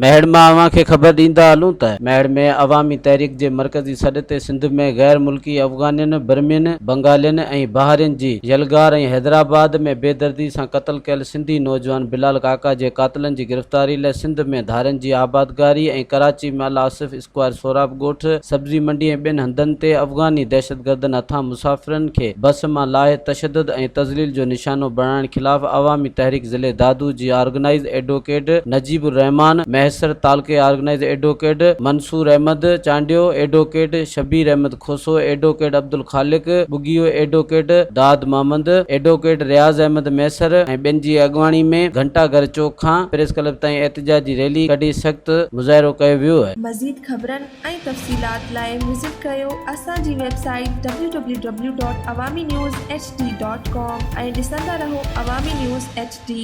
ميهڙ مان اوهان کي خبر ڏيندا هلون ته ميهڙ ۾ عوامي تحريڪ جي مرڪزي سڏ تي سنڌ ۾ غير ملڪي افغانين، برمين، بنگالين ۽ بهارين جي يلغار ۽ حيدرآباد ۾ بيدردي سان قتل ڪيل سنڌي نوجوان بلال ڪاڪا جي قاتلن جي گرفتاري لاء سنڌ ۾ ڌارين جي آبادگاري ۽ ڪراچي ۾ الآصف اسڪوائر سهراب ڳوٺ، سبزي منڊي ۽ ٻين هنڌن تي افغاني دهشتگردن هٿان مسافرن کي بس مان لاهي تشدد ۽ تذليل جو نشانو بڻائڻ خلاف عوامي تحريڪ ضلعي دادو جي آرگنائيز ايڊووڪيٽ نجيب الرحمان مهيسر، تعلقي organise advocate Mansoor Ahmed Chandio, advocate Shabbir Ahmed Khoso, advocate Abdul Khaliq Bughio, advocate Dad Muhammad, advocate Riaz Ahmed Mahesar ۽ ٻين جي اڳواڻي ۾ گهنٽا گهر چوڪ کان پريس ڪلب تائين احتجاجي ريلي ڪڍي سخت مظاهرو ڪيو ويو. مزيد خبرن ۽ تفصيلات لاء وزٽ ڪريو اسان جي website W W W dot Awami news H D dot com ۽ ڏسندا رهو عوامي نيوز ايڇ ڊي.